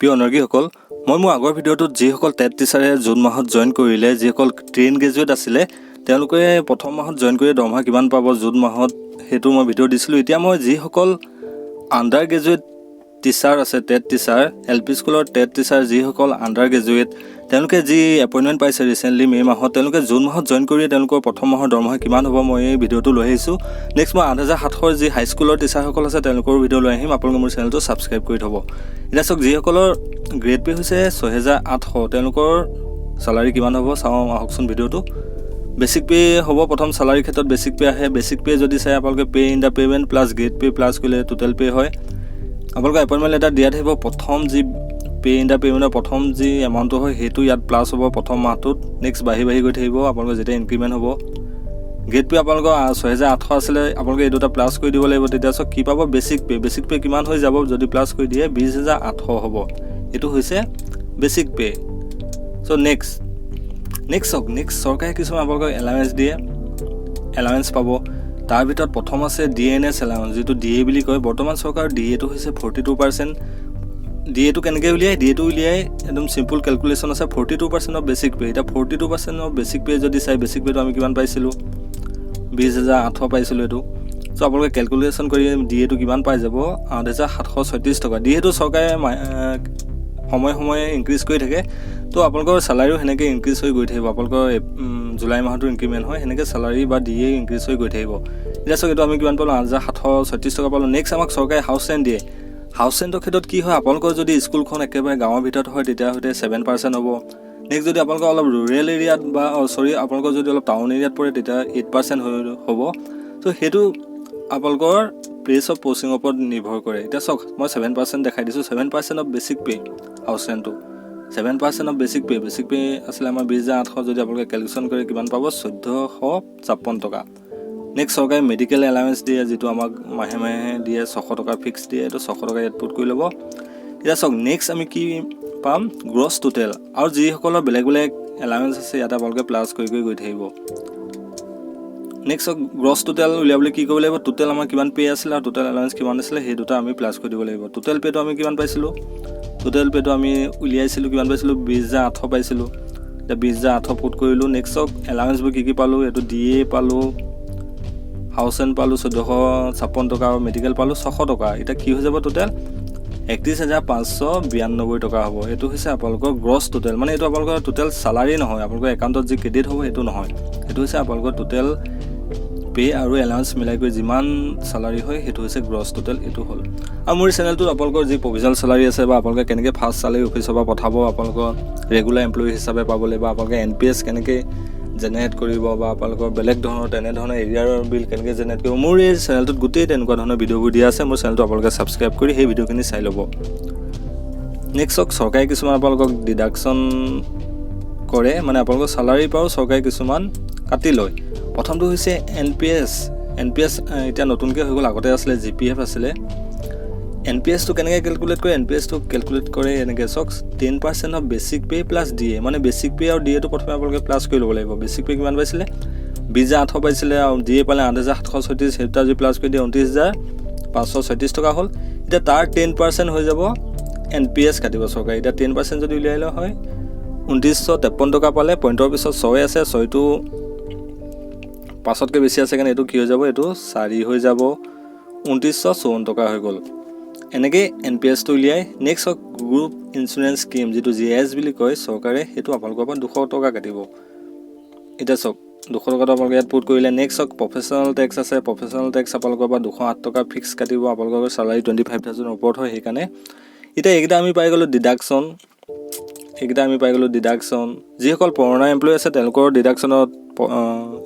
প্ৰিয় অনুৰাগীসকল, মই মোৰ আগৰ ভিডিঅ'টোত যিসকল টেট টিচাৰে জুন মাহত জইন কৰিলে, যিসকল ট্ৰেইন গ্ৰেজুৱেট আছিলে, তেওঁলোকে প্ৰথম মাহত জইন কৰি দৰমহা কিমান পাব জুন মাহত, সেইটো মই ভিডিঅ' দিছিলোঁ। এতিয়া মই যিসকল আণ্ডাৰ গ্ৰেজুৱেট টিচাৰ আছে, টেট টিচাৰ, এল পি স্কুলৰ টেট টিচাৰ, যিসকল আণ্ডাৰ গ্ৰেজুৱেট, তেওঁলোকে যি এপইণ্টমেণ্ট পাইছে ৰিচেণ্টলি মে' মাহত, তেওঁলোকে জুন মাহত জইন কৰিয়ে তেওঁলোকৰ প্ৰথম মাহৰ দৰমহা কিমান হ'ব, মই এই ভিডিঅ'টো লৈ আহিছোঁ। নেক্সট মই 8700ৰ যি হাইস্কুলৰ টিচাৰসকল আছে, তেওঁলোকৰো ভিডিঅ' লৈ আহিম। আপোনালোকে মোৰ চেনেলটো ছাবস্ক্ৰাইব কৰি থ'ব। এতিয়া চাওক, যিসকলৰ গ্ৰেড পে' হৈছে 6800, তেওঁলোকৰ চালাৰী কিমান হ'ব চাওঁ আহকচোন ভিডিঅ'টো। বেচিক পে' হ'ব প্ৰথম। চালাৰীৰ ক্ষেত্ৰত বেচিক পে' আহে। বেচিক পে' যদি চাই আপোনালোকে, pay in the payment plus grade pay plus কৰিলে টোটেল পে' হয়। আপোনালোকৰ এপইণ্টমেণ্ট লেটাৰ দিয়া থাকিব। প্ৰথম যি পে' ইন the পে'মেণ্টৰ প্ৰথম যি এমাউণ্টটো হয়, সেইটো ইয়াত প্লাছ হ'ব প্ৰথম মাহটোত। নেক্সট বাঢ়ি বাঢ়ি গৈ থাকিব আপোনালোকৰ যেতিয়া ইনক্ৰিমেণ্ট হ'ব। গ্ৰেড পে' আপোনালোকৰ 6800 আছিলে, আপোনালোকে এই দুটা প্লাছ কৰি দিব লাগিব। তেতিয়া চাওক কি পাব। বেচিক পে', বেচিক পে' কিমান হৈ যাব যদি প্লাছ কৰি দিয়ে? 20,800 হ'ব। এইটো হৈছে বেচিক পে'। চ' নেক্সট চাওক, নেক্সট চৰকাৰে কিছুমান আপোনালোকক এলাৱেঞ্চ দিয়ে, এলাৱেঞ্চ পাব। তাৰ ভিতৰত প্ৰথম আছে ডি এন এছ এলাৱেঞ্চ, যিটো ডি এ বুলি কয়। বৰ্তমান চৰকাৰৰ ডি এটো হৈছে 42%। ডি এটো কেনেকৈ উলিয়াই? ডি এটো উলিয়াই একদম চিম্পুল কেলকুলেশ্যন আছে, 42% of basic pay। এতিয়া 42% of basic pay যদি চাই, বেচিক পে'টো আমি কিমান পাইছিলোঁ? 20,800 পাইছিলোঁ এইটো। চ' আপোনালোকে কেলকুলেশ্যন কৰি ডি এটো কিমান পাই যাব? 8736 টকা। ডি এটো চৰকাৰে সময়ে সময়ে ইনক্ৰিজ কৰি থাকে। তো আপোনালোকৰ চালাৰীও সেনেকৈ ইনক্ৰিজ হৈ গৈ থাকিব। আপোনালোকৰ জুলাই মাহতো ইনক্ৰিমেণ্ট হয়, সেনেকৈ চালাৰী বা ডি এ ইনক্ৰিজ হৈ গৈ থাকিব। এতিয়া চাওক, এইটো আমি কিমান পালোঁ? 8736 টকা পালোঁ। নেক্সট আমাক চৰকাৰে হাউচ ৰেণ্ট দিয়ে। হাউচ ৰেণ্টৰ ক্ষেত্ৰত কি হয়? আপোনালোকৰ যদি স্কুলখন একেবাৰে গাঁৱৰ ভিতৰত হয়, তেতিয়া হয়তো 7% হ'ব। নেক্সট যদি আপোনালোকৰ অলপ ৰুৰেল এৰিয়াত বা চৰি, আপোনালোকৰ যদি অলপ টাউন এৰিয়াত পৰে, তেতিয়া 8% হৈ হ'ব। ত' সেইটো আপোনালোকৰ প্লেচ অফ পষ্টিঙৰ ওপৰত নিৰ্ভৰ কৰে। এতিয়া চাওক, মই 7% দেখাই দিছোঁ। 7% of basic pay house ৰেণ্টটো, 7% of basic pay। Basic pay আছিলে আমাৰ 20,800। যদি আপোনালোকে কেলকুলেশ্যন কৰে কিমান পাব? 1456 টকা। নেক্সট চৰকাৰে মেডিকেল এলাৱেঞ্চ দিয়ে, যিটো আমাক মাহে মাহে দিয়ে, 600 টকা ফিক্স দিয়ে। এইটো 600 টকা ইয়াত পুট কৰি ল'ব। এতিয়া চাওক, নেক্সট আমি কি পাম? Gross total. আৰু যিসকলৰ বেলেগ বেলেগ এলাৱেঞ্চ আছে, ইয়াতে আপোনালোকে প্লাছ কৰি কৰি গৈ থাকিব। নেক্সট গ্ৰছ টোটেল উলিয়াবলৈ কি কৰিব লাগিব? টোটেল আমাৰ কিমান পে' আছিলে আৰু টোটেল এলাৱেঞ্চ কিমান আছিলে, সেই দুটা আমি প্লাছ কৰি দিব লাগিব। টোটেল পে'টো আমি কিমান পাইছিলোঁ? টোটেল পে'টো আমি উলিয়াইছিলোঁ, কিমান পাইছিলোঁ? 20,800 পাইছিলোঁ। এতিয়া 20,800 পুট কৰিলোঁ। নেক্সট চাওক, এলাৱেঞ্চবোৰ কি কি পালোঁ? এইটো ডি এ পালোঁ, হাউচ ৰেণ্ট পালোঁ 1456 টকা আৰু মেডিকেল পালোঁ 600 টকা। এতিয়া কি হৈ যাব? টোটেল 31,592 টকা হ'ব। এইটো হৈছে আপোনালোকৰ গ্ৰছ টোটেল। মানে এইটো আপোনালোকৰ টোটেল চালাৰী নহয়, আপোনালোকৰ একাউণ্টত যি ক্ৰেডিট হ'ব সেইটো নহয়। এইটো হৈছে আপোনালোকৰ টোটেল পে' আৰু এলাৱেঞ্চ মিলাই কৰি যিমান চালাৰী হয়, সেইটো হৈছে গ্ৰছ টোটেল। এইটো হ'ল। আৰু মোৰ চেনেলটোত আপোনালোকৰ যি প্ৰভিজনেল চালাৰী আছে বা আপোনালোকে কেনেকৈ ফাৰ্ষ্ট চালাৰী অফিচৰ পৰা পঠাব, আপোনালোকৰ ৰেগুলাৰ এমপ্লয়ী হিচাপে পাবলৈ, বা আপোনালোকে এন পি এছ কেনেকৈ জেনেৰেট কৰিব, বা আপোনালোকৰ বেলেগ ধৰণৰ তেনেধৰণৰ এৰিয়াৰৰ বিল কেনেকৈ জেনেৰেট কৰিব, মোৰ এই চেনেলটোত গোটেই তেনেকুৱা ধৰণৰ ভিডিঅ'বোৰ দিয়া আছে। মোৰ চেনেলটো আপোনালোকে ছাবস্ক্ৰাইব কৰি সেই ভিডিঅ'খিনি চাই ল'ব। নেক্সট চাওক, চৰকাৰে কিছুমান আপোনালোকক ডিডাকশ্যন কৰে, মানে আপোনালোকৰ চালাৰীৰ পৰাও চৰকাৰে কিছুমান কাটি লয়। প্ৰথমটো হৈছে N P S. N P S এতিয়া নতুনকৈ হৈ গ'ল, আগতে আছিলে জি পি এফ আছিলে। এন পি এছটো কেনেকৈ কেলকুলেট কৰে? এন পি এছটো কেলকুলেট কৰে এনেকৈ চাওক, 10% of basic pay plus DA। মানে বেচিক পে' আৰু ডি এটো প্ৰথমে আপোনালোকে প্লাছ কৰি ল'ব লাগিব। বেচিক পে' কিমান পাইছিলে? 20,800 পাইছিলে আৰু ডি এ পালে 8736। সেই দুটা যদি প্লাছ কৰি দিয়ে, 29,536 টকা হ'ল। এতিয়া তাৰ 10% হৈ যাব এন পি এছ কাটিব চৰকাৰে। এতিয়া 10% যদি উলিয়াই লোৱা হয়, 2953 টকা পালে। পইণ্টৰ পিছত ছয় আছে, ছয়টো পাঁচতকৈ বেছি আছে কাৰণে এইটো কি হৈ যাব? এইটো চাৰি হৈ যাব। 2954 টকা হৈ গ'ল। এনেকৈ এন পি এছটো উলিয়াই। নেক্সট হওক গ্ৰুপ ইঞ্চুৰেঞ্চ স্কীম, যিটো জি এছ বুলি কয়, চৰকাৰে সেইটো আপোনালোকৰ পৰা 200 টকা কাটিব। এতিয়া চাওক, 200 টকাটো আপোনালোকে ইয়াত পুট কৰিলে। নেক্সট চাওক, প্ৰফেচনেল টেক্স আছে। প্ৰফেচনেল টেক্স আপোনালোকৰ পৰা 208 টকা ফিক্স কাটিব। আপোনালোকৰ চালাৰী 25,000ৰ ওপৰত হয় সেইকাৰণে। এতিয়া এইকেইটা আমি পাই গ'লোঁ ডিডাকশ্যন। এইকেইটা আমি পাই গ'লোঁ ডিডাকশ্যন। যিসকল পুৰণা এমপ্লয়ী আছে, তেওঁলোকৰ ডিডাকশ্যনত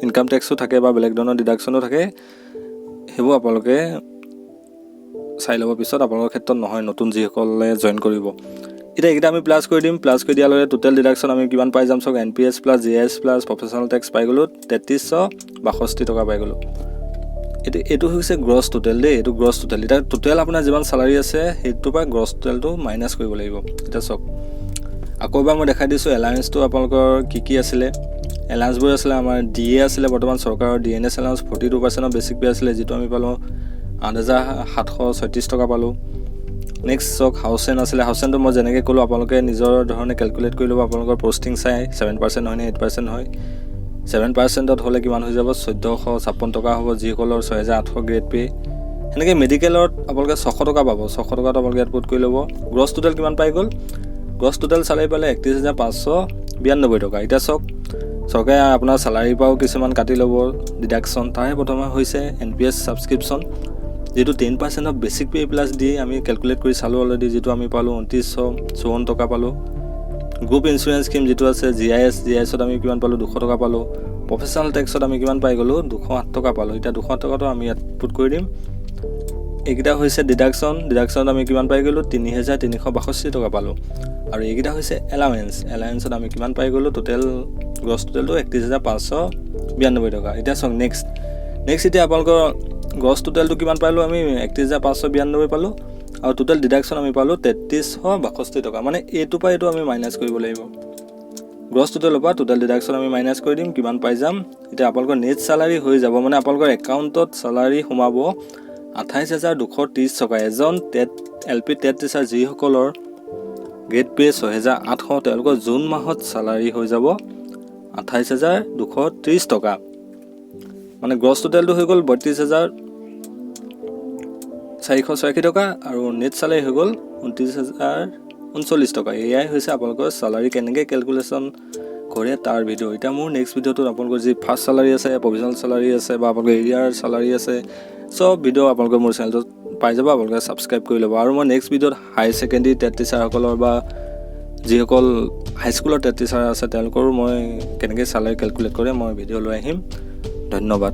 ইনকাম টেক্সো থাকে বা বেলেগ ধৰণৰ ডিডাকশ্যনো থাকে। সেইবোৰ আপোনালোকে চাই ল'ব পিছত, আপোনালোকৰ ক্ষেত্ৰত নহয়, নতুন যিসকলে জইন কৰিব। এতিয়া এইকেইটা আমি প্লাছ কৰি দিম। প্লাছ কৰি দিয়াৰ লগে টোটেল ডিডাকশ্যন আমি কিমান পাই যাম চাওক। NPS plus GIS plus professional tax পাই গ'লোঁ 3362 টকা পাই গ'লোঁ। এইটো হৈছে গ্ৰছ টোটেল দেই, এইটো গ্ৰছ টোটেল। এতিয়া টোটেল আপোনাৰ যিমান চালাৰী আছে, সেইটোৰ পৰা গ্ৰছ টোটেলটো মাইনাছ কৰিব লাগিব। এতিয়া চাওক, আকৌ এবাৰ মই দেখাই দিছোঁ এলাৱেঞ্চটো আপোনালোকৰ কি কি আছিলে। এলাৱেঞ্চবোৰ আছিলে আমাৰ ডি এ আছিলে, বৰ্তমান চৰকাৰৰ DNS allowance 42%ৰ বেচিক পে আছিলে, যিটো আমি পালোঁ 8736 টকা পালোঁ। নেক্সট চাওক, হাউচ ৰেণ্ট আছিলে। হাউচ ৰেণ্টটো মই যেনেকৈ ক'লোঁ, আপোনালোকে নিজৰ ধৰণে কেলকুলেট কৰি ল'ব। আপোনালোকৰ পষ্টিং চাই 7% হয় নে 8% হয়। 7%ত হ'লে কিমান হৈ যাব? 1456 টকা হ'ব, যিসকলৰ 6800 গ্ৰেড পে'। সেনেকৈ মেডিকেলত আপোনালোকে 600 টকা পাব। 600 টকাটো আপোনালোকে ইয়াত পুট কৰি ল'ব। গ্ৰছ টোটেল কিমান পাই গ'ল? গ্ৰছ টোটেল চালাৰী পালে 31,592 টকা। এতিয়া চাওক, চৰকাৰে আপোনাৰ চালাৰীৰ পৰাও কিছুমান কাটি ল'ব ডিডাকশ্যন। তাৰে প্ৰথমে হৈছে এনপিএছ ছাবস্ক্ৰিপশ্যন, যিটো 10% of basic pay plus দি আমি কেলকুলেট কৰি চালোঁ অলৰেডি, যিটো আমি পালোঁ 2954 টকা পালোঁ। গ্ৰুপ ইঞ্চুৰেঞ্চ স্কীম যিটো আছে, জিআইএছ, জিআইএছত আমি কিমান পালোঁ? 200 টকা পালোঁ। প্ৰফেচনেল টেক্সত আমি কিমান পাই গ'লোঁ? 208 টকা পালোঁ। এতিয়া 208 টকাটো আমি ইয়াত পুট কৰি দিম। এইকেইটা হৈছে ডিডাকশ্যন। ডিডাকশ্যনত আমি কিমান পাই গ'লোঁ? 3362 টকা পালোঁ। আৰু এইকেইটা হৈছে এলাৱেঞ্চ। এলাৱেঞ্চত আমি কিমান পাই গ'লোঁ? টোটেল গ্ৰছ টোটেলটো 31,592 টকা। এতিয়া চাওক, নেক্সট নেক্সট এতিয়া আপোনালোকৰ গ্ৰছ টোটেলটো কিমান পালোঁ আমি? 31,592 পালোঁ আৰু টোটেল ডিডাকশ্যন আমি পালোঁ 3362 টকা। মানে এইটোৰ পৰা এইটো আমি মাইনাছ কৰিব লাগিব। গ্ৰছ টোটেলৰ পৰা টোটেল ডিডাকশ্যন আমি মাইনাছ কৰি দিম। কিমান পাই যাম এতিয়া? আপোনালোকৰ নেট চালাৰী হৈ যাব, মানে আপোনালোকৰ একাউণ্টত চালাৰী সোমাব 28,230 টকা। এজন টেট, এলপি টেট টিচাৰ যিসকলৰ গ্ৰেড পে' 6800, তেওঁলোকৰ জুন মাহত চালাৰী হৈ যাব 28,230 টকা। মানে গ্ৰছ টোটেলটো হৈ গ'ল 32,486 টকা আৰু নেট চালাৰী হৈ গ'ল 29,039 টকা। এয়াই হৈছে আপোনালোকৰ চালাৰী কেনেকৈ কেলকুলেশ্যন কৰে তাৰ ভিডিঅ'। এতিয়া মোৰ নেক্সট ভিডিঅ'টোত আপোনালোকৰ যি ফাৰ্ষ্ট চালাৰী আছে, প্ৰভিজনেল চালাৰী আছে বা আপোনালোকৰ এৰিয়াৰ চালাৰী আছে, চব ভিডিঅ' আপোনালোকে মোৰ চেনেলটোত পাই যাব। আপোনালোকে ছাবস্ক্ৰাইব কৰি ল'ব। আৰু মই নেক্সট ভিডিঅ'ত হায়াৰ ছেকেণ্ডেৰী টেট টিচাৰসকলৰ বা যিসকল হাইস্কুলৰ টেট টিচাৰ আছে, তেওঁলোকৰো মই কেনেকৈ চালাৰী কেলকুলেট কৰে মই ভিডিঅ' লৈ আহিম। ধন্যবাদ।